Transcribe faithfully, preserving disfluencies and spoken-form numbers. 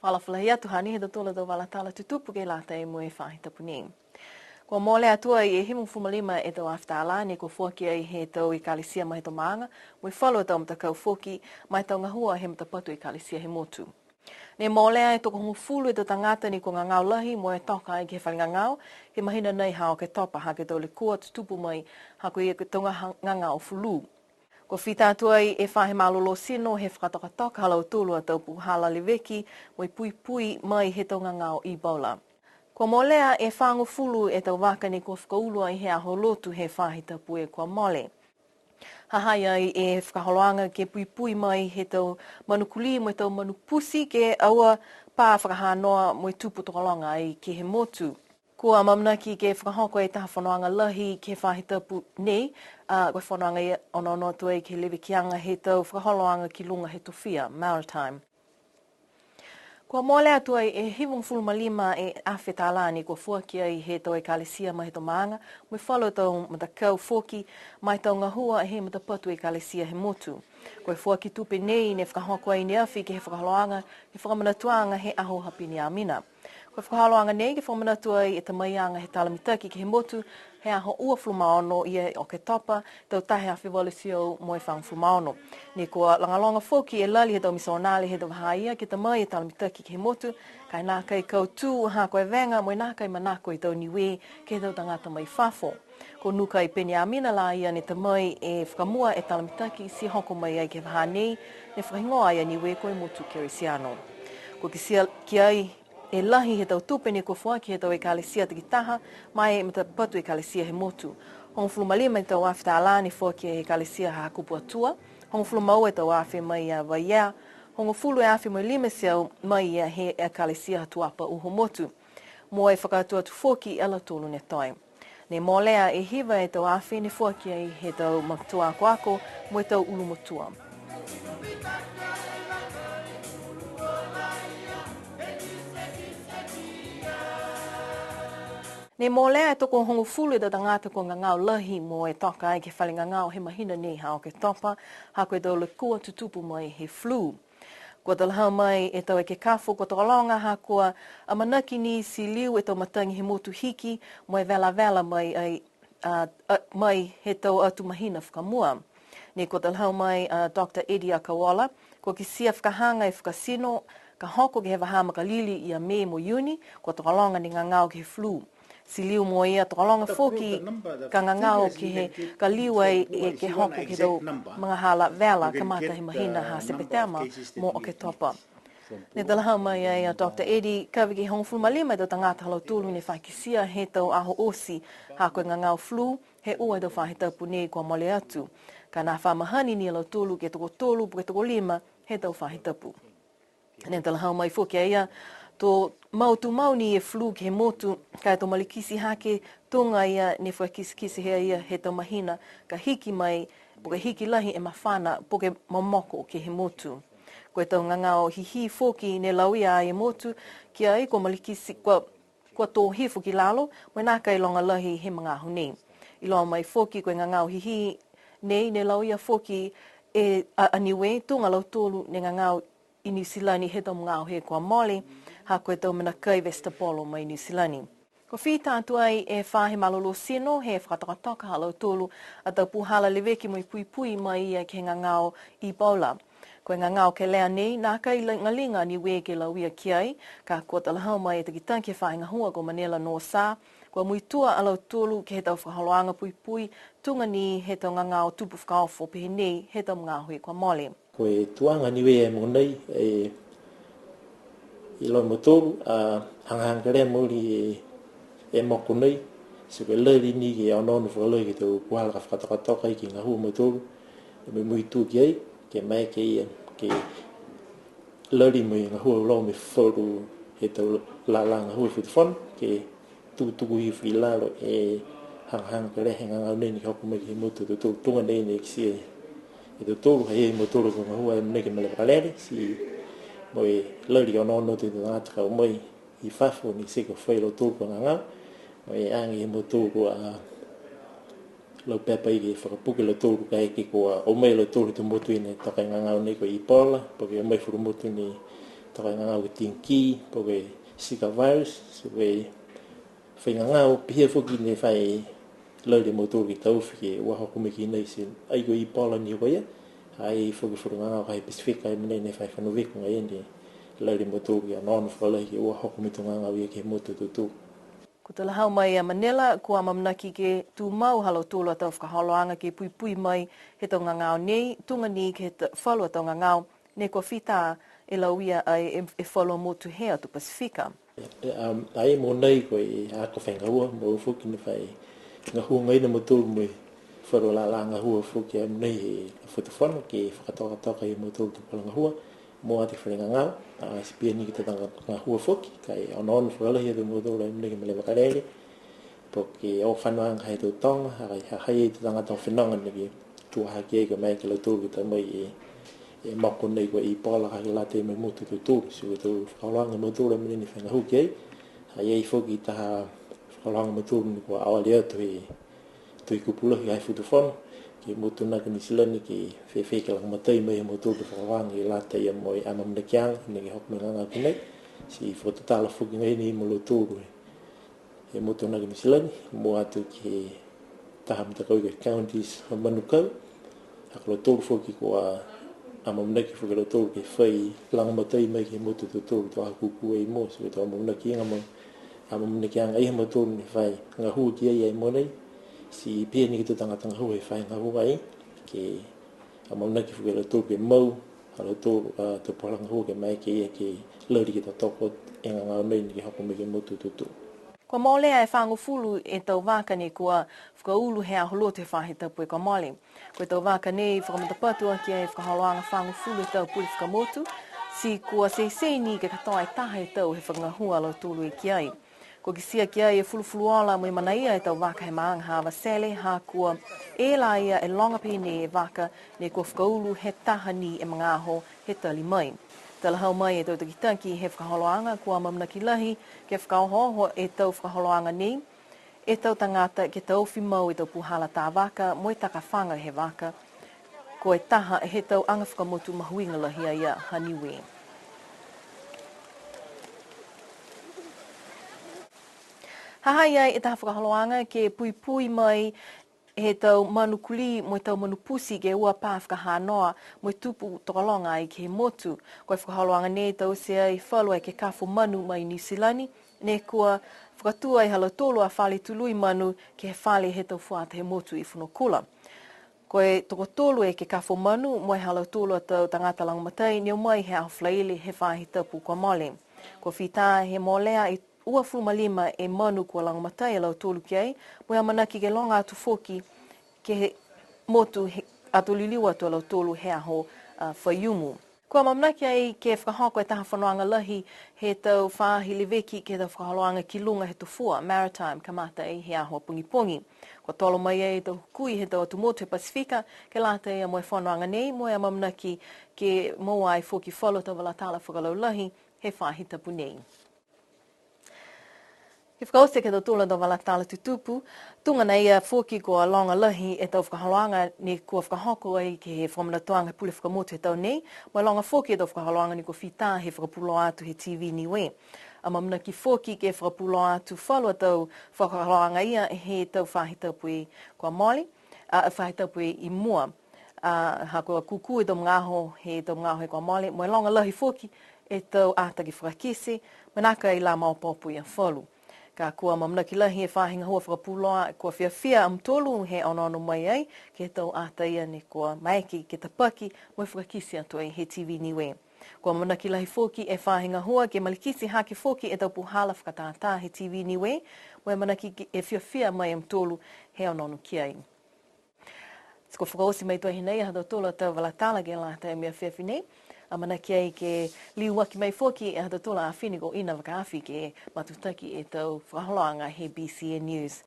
Fakaalofa lahi atu, hanei he tau tala tau vala tala tutupu ke lata mo e faahi tapu nei. Kua molea atu ai e hivagofulu ma lima e tau afe tālā ne kua foaki ai he tau ekalesia ma he tau maaga, mo e falu a tau matakau foki, ma e tau gahua he matapatu ekalesia he motu. Ne molea e tokohogofulu e tau tagata ne kua gagao lahi mo e toka ai ke he fale gagao, he mahina nei ha Oketopa ha ko e tau lekua tutupu mai, ha ko e tau gaha-, gagao fulū. Kua fita atu ai e faahi malolō tino he fakatokatoka ha lautolu a tau puhala leveki mo e puipui mai he tau gagao Ebola. Kua molea e fāgofulu e tau vaka ne kua fakaulu ai he aho Lotu he faahi tapu kua mole. Ha ha i ai e fakaholoaga ke puipui mai he tau manu kulī mo e tau manu pusi ke aua pā fakahanoa mo e tupu tokologa ai ke he motu. Kua amanaki ke fakahoko e taha fonoaga lahi ke he faahi tapu nei, a, ko e fonoaga ia onoono atu ai ke he levekiaga he tau fakaholoaga ki luga he tofia, maritime. Kua molea atu ai e hivagofulu ma lima e afe tālā ne kua foaki ai he tau ekalesia ma he tau maaga, mo e falu a tau matakau foki, ma e tau gahua he matapatu ekalesia he motu. Ko e foaki tupe nei ne fakahoko ai ne afi ke he fakaholoaga, he fakamanatuaga he aho ha Peniamina. Ko e fakaholoaga nei ke fakamanatu ai e tamaiaga he tala mitaki ke he motu, he aho uafulu ma ono ia Oketopa, tau taha e afe valu e teau mo e fagofulu ma ono. Ne kua logaloga foki e lali he tau misionare he tau vahā ia ke ta mai e tala mitaki ke he motu, ka e nākai kautū ha ko e vega mo e nākai manako e tau Niue ke he tau tagata mai fafo. Ko Nukai Peniamina la ia ne ta mai e fakamua e tala mitaki ti hoko mai ai ke he vahā nei, ne fakahigoa ai a Niue ko e motu Kerisiano. Kua kitia ki ai e lahi he tau tupe ne kua foaki he tau ekalesia takitaha, ma e matapatu ekalesia he motu. Hogofulu ma lima e tau afe tālā ne foaki he ekalesia ha Hakupu Atua, hogofulu ma ua e tau afe mai ia Vaiea, hogofulu e afe mo e lima e teau mai ia he ekalesia ha Tuapa Uhomotu. Mo e fakaatuatu foki a lautolu ne toe. Ne molea e hiva e tau afe ne foaki ai he tau matua akoako mo e tau ulumotua. Ne molea e tokohogofulu e tau tagata kua gagao lahi mo e toka ai ke he fale gagao he mahina nei ha Oketopa, ha ko e tau lekua tutupu mai he flu. Kua talahau mai e tau ekekafo kua tokologa ha kua amanaki ni ti liu e tau matagi he motu hiki mo e velavela mai ai, a, a, mai he tau atu mahina fakamua. Ne kua talahau mai a Doctor Eddie Akauola, kua kitia fakahaga e fakatino, ka hoko ke he vahā makalili ia Mē mo Iuni, kua tokologa ne gagao ke he flu. Ti liu mo ia tokologa foki ka gagao ke he, ka liu ai e ke hoko ke he tau magahala vela kamata he mahina ha Sepetema mo Oketopa. Ne talahau mai ai a Doctor Eddie, kavi ke hogofulu ma lima e tau tagata ha lautolu ne fa kitia he tau aho oti ha ko e gagao flu, he ua e tau faahi tapu nei kua mole atu. Ka nā fa mahani ni a lautolu ke tokotolu po ke tokolima he tau faahi tapu. Ne talahau mai foki a ia, to mau tumau ni e flu ke he motu, ka e to malikiti hake, tuga ia ne fakakitekite he ia he tau mahina, ka hiki mai, po ke hiki lahi e mafana, po ke momoko ke he motu. Ko e tau gagao hihi foki ne lauia ai e motu, ki ai kua malikiti, kua, kua to hifo ki lalo, mo e nākai loga lahi he magaaho nei. Iloa mai foki ko e gagao hihi nei ne lauia foki e a, a Niue, tuga a lautolu ne gagao i Niu Silani he tau magaaho he kua mole, ha ko e tau mena kai vesitapolo mai Niu Silani. Kua fita atu ai e faahi malolō tino he fakatokatoka ha lautolu a tau puhala leveki mo e puipui mai ia ke he gagao Ebola. Ko e gagao kelea nei, nākai ligaliga a Niue ke lauia ki ai, ka kua talahau mai e takitaki he faahi gahua ko Manela Nosa, kua muitua a lautolu ke he tau fakaholoaga puipui, tuga ni he tau gagao tupu fakaofo pehē nei he tau magaaho he kua mole. Ko e tuaga Niue he mogonei, e, iloa e mautolu, a, hagahaga kelea mooli e, e moko nei, ti ko e lali ni ke onoono fakalahi ke he tau puhala ka fakatokatoka ai ke gahua a mautolu, mo e muitua ki ai, ke maeke ia, ke lali mo e gahua auloa mo e falu he tau lala gahua he Fakatufono, ke tukutuku hifo i lalo e hagahaga kelea he gagao nei ne hoko mai ke he motu ha tautolu tuga nei ne kitia e tautolu, ha i ai a mautolu kua gahua e mena ke mena vakalele, ti mo e lali onoono atu e tau tagata ka o mai i fafo ne ti kua fai e lautolu a gagao, mo e age e mautolu a laupepa ke fakapuke e lautolu kaeke kua o mai e lautolu he tau motu ne toka e gagao nei ko e Ebola, po ke o mai falu motu ne Fai gagao ke dengue, po ke Zika virus, ti ko e fai gagao pihia foki ne fai lahi a mautolu ke taofi ke ua hoko mai ki nei, ti ai ko e Ebola ni ko ia, ai foki falu gagao ka he Pasifika he mena ne fai fano viko agaia ne lahi a mautolu ke onoono fakalahi ke ua hoko mai e tau gagao ia ke he motu ha tautolu. Kua talahau mai a Manila, kua amanaki ke tumau ha lautolu a tau fakaholoaga ke puipui mai he tau gagao nei, tuga ni ke he ta-, falu a tau gagao ne kua fita e lauia ai e, e falu a motu he atu Pasifika. E, um, ai mo nei ko e ako fai gahua, mo foki ne fai gahua agaia a mautolu mo e falu a lala gahua foki a nei he Fakatufono ke fakatokatoka e mautolu tau puhala gahua, mo e ati fai gagao, a, ti pihia ni ke he tau tagata gahua foki, ka e onoono fakalahi a mautolu a nei ke he mena vakalele, po ke o fanoaga he tau toga, ha, ha, ha i ai e tau tagata o fenoga ne ke tua hake ai ka e maeke a lautolu ke ta mai e, e moko nei ko e Ebola ka ke lata mo e motu ha tautolu, ti ko e tau fakaholoaga a mautolu a mena ne fai gahua ki ai, ha i ai foki taha fakaholoaga a mautolu ne kua aoga atu he Tohi Kupu Lahi he Fakatufono, ke he motu nākai Niu Silani ke fēfē ke lagomatai mai he mautolu ke fakaholoaga ke lata ia mo e amaamanakiaga, ne ke hoko mai gagao ki nei, ti fakatutala foki agaia ni mo lautolu he motu nākai Niu Silani, mua atu ke he taha matakau ko e Counties ha Manukau, ha ko lautolu foki kua amaamanaki foki a lautolu ke fai lagomatai mai ke he motu ha tautolu, to a kūkū ai mo, ti ko e tau amaamanakiaga mo, amaamanakiaga ia ha mautolu ne fai gahua ki ai ai mo nei, ti pihia ni ke he tau tagata gahua he fai gahua ai, ke amaamanaki foki a lautolu ke mau, ha lautolu a tau puhala gahua ke maeke ia ke lali ke totoko e gagao nei ne ke hoko mai ke he motu ha tautolu. Kua molea e fāgofulu e tau vaka ne kua fakaulu he aho Lotu he faahi tapu kua mole. Ko e tau vaka nei fakamatapatu aki e fakaholoaga fāgofulu e tau pule fakamotu, ti kua teitei ni ke katoa e taha e tau he fakagahua a lautolu ki ai. Kua kitia ki ai e fulufuluola mo e manaia e tau vaka he maaga ha Avatele, ha kua e laia e loga pehē nei e vaka ne kua fakaulu he taha ni e magaaho he tali mai. Talahau mai e tau takitaki he fakaholoaga, kua amaamanaki lahi ke fakaohooho e tau fakaholoaga nei e tau tagata ke taofi mau e tau puhala tā vaka mo e takafaga he vaka. Ko e taha he tau aga fakamotu mahuiga lahi a ia ha Niue. Ha ha i ai e taha fakaholoaga ke puipui mai he tau manu kulī mo e tau manu pusi ke ua pā fakahanoa mo e tupu tokologa ai ke he motu. Ko e fakaholoaga nei taute ai falu a ekekafo manu mai Niu Silani, ne kua fakatū ai ha lautolu a fale tului manu ke he fale he tau fuata he motu i Fonuakula. Ko e tokotolu e ekekafo manu mo e ha lautolu a tau tagata lagomatai ne o mai he aho Falaile he faahi tapu kua mole. Kua fita he molea e uafulu ma lima e manu kua lagomatai a lautolu ki ai, mo e amanaki ke loga atu foki ke he motu he, ato liliu atu a lautolu he aho, a, Faiumu. Kua amaamanaki ai ke fakahoko e taha fonoaga lahi he tau faahi leveki ke he tau fakaholoaga ki luga he tofua, maritime, kamata ai he aho pogipogi. Kua tolo mai ai e tau hukui he tau atu motu he Pasifika ke lata ia mo e fonoaga nei, mo e amaamanaki ke moua ai foki falu tau vala tala fakalaulahi he faahi tapu nei. Ke fakaoti ke he tau tala, tau vala tala tutupu, tuga nei a foki kua loga lahi e tau fakaholoaga ne kua fakahoko ai ke he fakamanatuaga he pule fakamotu he tau nei, mo e loga foki e tau fakaholoaga ne kua fita he fakapuloa atu he T V Niue. Amaamanaki foki ke fakapuloa atu falu a tau fakaholoaga ia he tau faahi tapu kua mole, a, faahi tapu i mua. A, ha kua kūkū e tau magaaho, he tau magaaho kua mole, mo e loga lahi foki e tau ata ke fakakite, manako ai la maopoopo ia falu. Ka kua amaamanaki lahi e faahi gahua fakapuloa, kua fiafia a mutolu he onoono mai ai, ke he tau ata ia ne kua maeke ke tapaki, mo e fakakite atu ai he T V Niue. Kua amaamanaki lahi foki e faahi gahua ke malikiti hake foki e tau puhala fakatātā he T V Niue, mo e amanaki ke, e fiafia mai a mutolu he onoono ki ai. Ti kua fakaoti mai tuai hinei ha tautolu a tau vala tala ke lata mo e afiafi nei. Amanaki ai ke liuaki mai foki e ha tautolu a afine ko Ina Vakaafi ke matutaki e tau fakaholoaga he B C N News.